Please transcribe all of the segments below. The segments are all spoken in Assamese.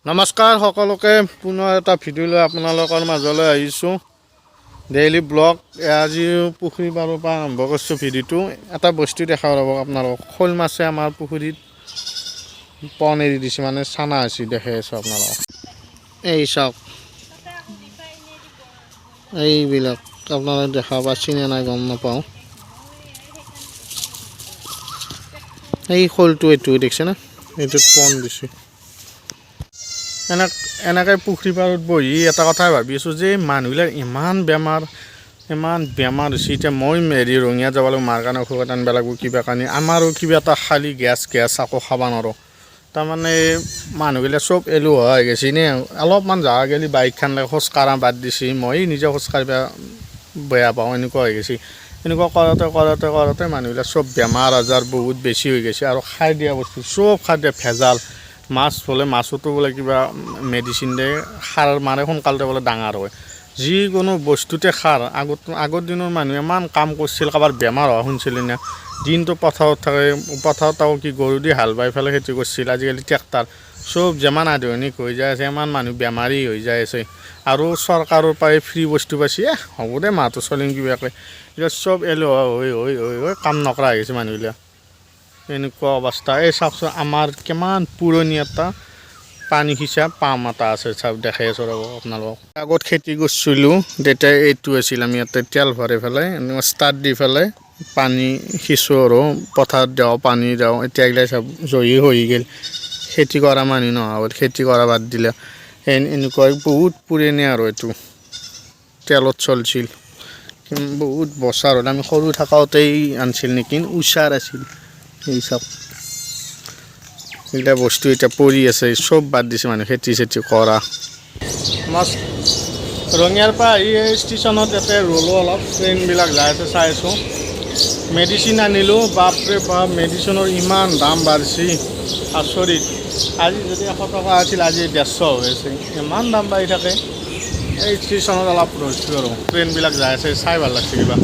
নমস্কাৰ সকলোকে, পুনৰ এটা ভিডিঅ' লৈ আপোনালোকৰ মাজলৈ আহিছোঁ। ডেইলি ব্লগ আজি পুখুৰী পাৰৰ পৰা আৰম্ভ কৰিছোঁ ভিডিঅ'টো। এটা বস্তু দেখাব ৰ'ব আপোনালোকক। শ'ল মাছে আমাৰ পুখুৰীত পণ এৰি দিছে, মানে চানা হৈছে। দেখাই আছোঁ আপোনালোকক। এই চাওক, এইবিলাক আপোনালোকে দেখা পাইছেনে নাই গম নাপাওঁ। এই শ'লটো এইটো দেখিছেনে? এইটোত পণ দিছে। এনেকৈ পুখুৰী পাৰত বহি এটা কথাই ভাবি আছোঁ যে মানুহবিলাক ইমান বেমাৰ, ইমান বেমাৰ হৈছে। এতিয়া মই হেৰি ৰঙিয়া যাব লাগিব, মাৰ কাৰণে ঔষধ আনিব লাগিব, কিবা কাৰণে আমাৰো কিবা এটা খালি গেছ গেছ আকৌ খাব নোৱাৰোঁ। তাৰমানে মানুহবিলাক চব এলেহুৱা হৈ গৈছে নে। অলপমান জাগা গেলি বাইকখন লৈ খোজ কাঢ়া বাদ দিছে। মই নিজে খোজ কাঢ়িব বেয়া পাওঁ, এনেকুৱা হৈ গৈছে। এনেকুৱা কৰোঁতে কৰোঁতে কৰোঁতে মানুহবিলাক চব বেমাৰ আজাৰ বহুত বেছি হৈ গৈছে। আৰু খাই দিয়া বস্তু চব খাই দিয়া ভেজাল। মাছ বোলে মাছতো বোলে কিবা মেডিচিন দিয়ে, সাৰ মাৰে, সোনকালতে বোলে ডাঙৰ হয়। যিকোনো বস্তুতে সাৰ। আগৰ দিনৰ মানুহে ইমান কাম কৰিছিল, কাৰোবাৰ বেমাৰ হোৱা শুনছিলি নে? দিনটো পথাৰত থাকে। পথাৰত তাকো কি গৰু দি হাল বাই পেলাই খেতি কৰিছিল। আজিকালি ট্ৰেক্টাৰ। চব যিমান আধুনিক হৈ যায় আছে, ইমান মানুহ বেমাৰী হৈ যায় আছে। আৰু চৰকাৰৰ পৰাই ফ্ৰী বস্তু পাইছে, এ হ'ব দে, মাহটো চলিম কিবাকৈ। এতিয়া চব এলেহুৱা হৈ হৈ হৈ হৈ কাম নকৰা হৈ গৈছে মানুহবিলাক, এনেকুৱা অৱস্থা। এই চাওকচোন, আমাৰ কিমান পুৰণি এটা পানী সিঁচা পাম এটা আছে। চাওক, দেখাই আছোঁ ৰ'ব আপোনালোকক। আগত খেতি কৰিছিলোঁ তেতিয়া এইটো আছিল। আমি ইয়াতে তেল ভৰাই পেলাই এনেকুৱা ষ্টাৰ্ট দি পেলাই পানী সিঁচোঁ আৰু পথাৰত দিওঁ, পানী দিওঁ। এতিয়া এইগিলা চব জহি হৈ গ'ল। খেতি কৰা মানুহ নোহোৱা হ'ল, খেতি কৰা বাদ দিলে। এনেকুৱা বহুত পুৰণি আৰু এইটো তেলত চলছিল। বহুত বছৰ হ'ল, আমি সৰু থাকোঁতেই আনছিল নেকি। উষাৰ আছিল। এই চব এইগিলা বস্তু এতিয়া পৰি আছে। চব বাদ দিছে মানুহ খেতি চেতি কৰা। মাছ ৰঙিয়াৰ পৰা আহি এই ষ্টেচনত ইয়াতে ৰ'লোঁ অলপ, ট্ৰেইনবিলাক যাই আছে চাই আছোঁ। মেডিচিন আনিলোঁ। বাপৰে বাপ, মেডিচিনৰ ইমান দাম বাঢ়িছে, আচৰিত। আজি যদি 100 টকা আছিল, আজি 150 হৈ আছে। ইমান দাম বাঢ়ি থাকে। এই ষ্টেচনত অলপ ৰৈছোঁ আৰু ট্ৰেইনবিলাক যাই আছে, চাই ভাল লাগছে কিবা।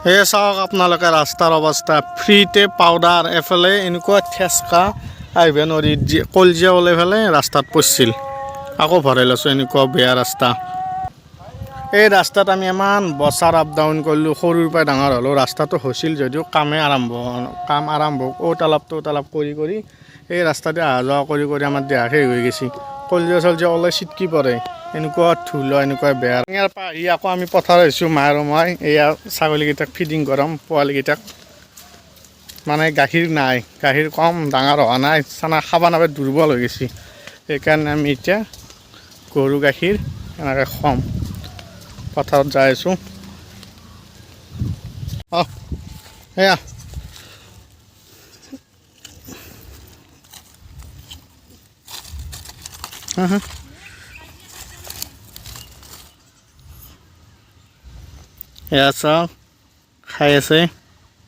সেয়ে চাওক আপোনালোকে ৰাস্তাৰ অৱস্থা। ফ্ৰীতে পাউডাৰ, এফালে এনেকুৱা ঠেচকা, আহিব নোৱাৰি। কলজীয়া ওলাই পেলাই ৰাস্তাত পৰিছিল, আকৌ ভৰাই লৈছোঁ। এনেকুৱা বেয়া ৰাস্তা। এই ৰাস্তাত আমি ইমান বছৰ আপ ডাউন কৰিলোঁ, সৰুৰ পৰা ডাঙৰ হ'লোঁ। ৰাস্তাটো হৈছিল যদিও কাম আৰম্ভ অ'ত অলপ ত'ত অলপ কৰি কৰি এই ৰাস্তাতে অহা যোৱা কৰি কৰি আমাৰ দেহা শেষ হৈ গৈছে। কলজীয়া চলজীয়া ওলাই চিটকি পৰে, এনেকুৱা ধূলা, এনেকুৱা বেয়া। ইয়াৰ পৰা আহি আকৌ আমি পথাৰ আহিছোঁ, মা আৰু মই। এয়া ছাগলীকেইটাক ফিডিং কৰাম, পোৱালীকেইটাক। মানে গাখীৰ নাই, গাখীৰ কম, ডাঙৰ হোৱা নাই, চানা খাব নাপায়, দুৰ্বল হৈ গৈছে। সেইকাৰণে আমি এতিয়া গৰু গাখীৰ এনেকৈ খুৱাম। পথাৰত যাই আছোঁ। অঁ, সেয়া হা হা। এয়া চাওক, খাই আছে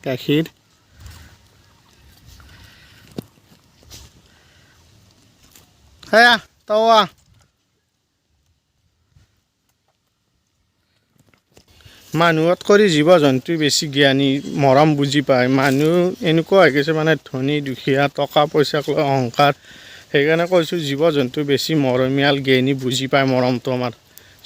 গাখীৰ। সেয়া তৱা। মানুহত কৰি জীৱ জন্তু বেছি জ্ঞানী, মৰম বুজি পায়। মানুহ এনেকুৱা হৈ গৈছে, মানে ধনী দুখীয়া, টকা পইচাক লৈ অহংকাৰ। সেইকাৰণে কৈছোঁ, জীৱ জন্তু বেছি মৰমীয়াল, জ্ঞানী, বুজি পায় মৰমটো আমাৰ।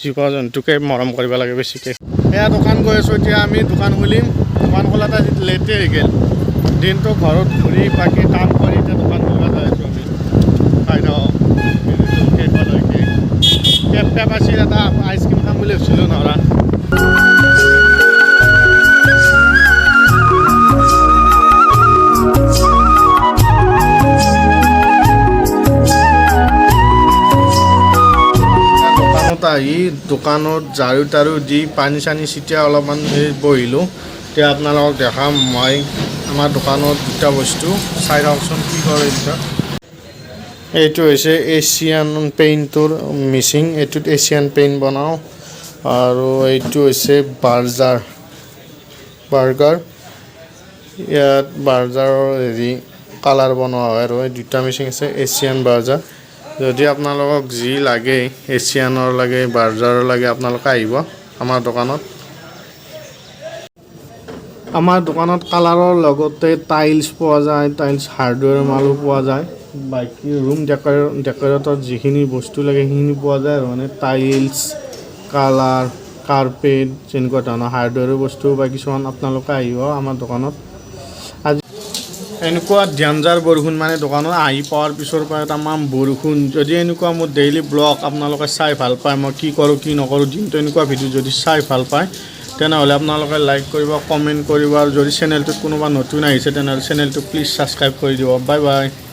জীৱ জন্তুকে মৰম কৰিব লাগে বেছিকৈ। এয়া দোকান গৈ আছোঁ এতিয়া আমি, দোকান খুলিম। দোকান খোলাত আজি লেটেই হৈ গ'ল। দিনটো ঘৰত ঘূৰি পাকি কাম কৰি এতিয়া দোকান খুলিব যাই আছোঁ আমি। খাই থাকক শেষলৈকে। কেব পেপ আছিল এটা, আইচক্ৰীম খাম বুলি ভাবিছিলোঁ, নৰা। দোকানত আহি দোকানত ঝাৰু তাৰু দি পানী চানী ছিটিয়াই অলপমান এই বহিলোঁ। এতিয়া আপোনালোকক দেখাম মই আমাৰ দোকানত দুটা বস্তু। চাই থাকচোন কি কৰে এইটো। এইটো হৈছে এছিয়ান পেইণ্টৰ মিচিং। এইটোত এছিয়ান পেইণ্ট বনাওঁ। আৰু এইটো হৈছে বাৰ্গাৰ। ইয়াত বাৰ্জাৰৰ হেৰি কালাৰ বনোৱা হয় আৰু এই দুটা মেচিন আছে এছিয়ান বাৰ্জাৰ। যদি আপোনালোকক যি লাগে, এছিয়ানৰ লাগে, বাৰ্জাৰৰ লাগে, আপোনালোকে আহিব আমাৰ দোকানত। আমাৰ দোকানত কালাৰৰ লগতে টাইলছ পোৱা যায়, টাইলছ, হাৰ্ডৱেৰ মালো পোৱা যায়। বাকী ৰুম ডেকৰেটত যিখিনি বস্তু লাগে, সেইখিনি পোৱা যায় আৰু মানে টাইলছ, কালাৰ, কাৰ্পেট, তেনেকুৱা ধৰণৰ হাৰ্ডৱেৰৰ বস্তু বা কিছুমান। আপোনালোকে আহিব আমাৰ দোকানত। আজি এনেকুৱা ডেঞ্জাৰ বৰষুণ, মানে দোকানত আহি পোৱাৰ পিছৰ পৰা তামাম বৰষুণ। যদি এনেকুৱা মোৰ ডেইলি ব্লগ আপোনালোকে চাই ভাল পায়, মই কি কৰোঁ কি নকৰোঁ দিনটো, এনেকুৱা ভিডিঅ' যদি চাই ভাল পায়, তেনেহ'লে আপোনালোকে লাইক কৰিব, কমেণ্ট কৰিব আৰু যদি চেনেলটোত কোনোবা নতুন আহিছে, তেনেহ'লে চেনেলটো প্লিজ ছাবস্ক্ৰাইব কৰি দিব। Bye bye.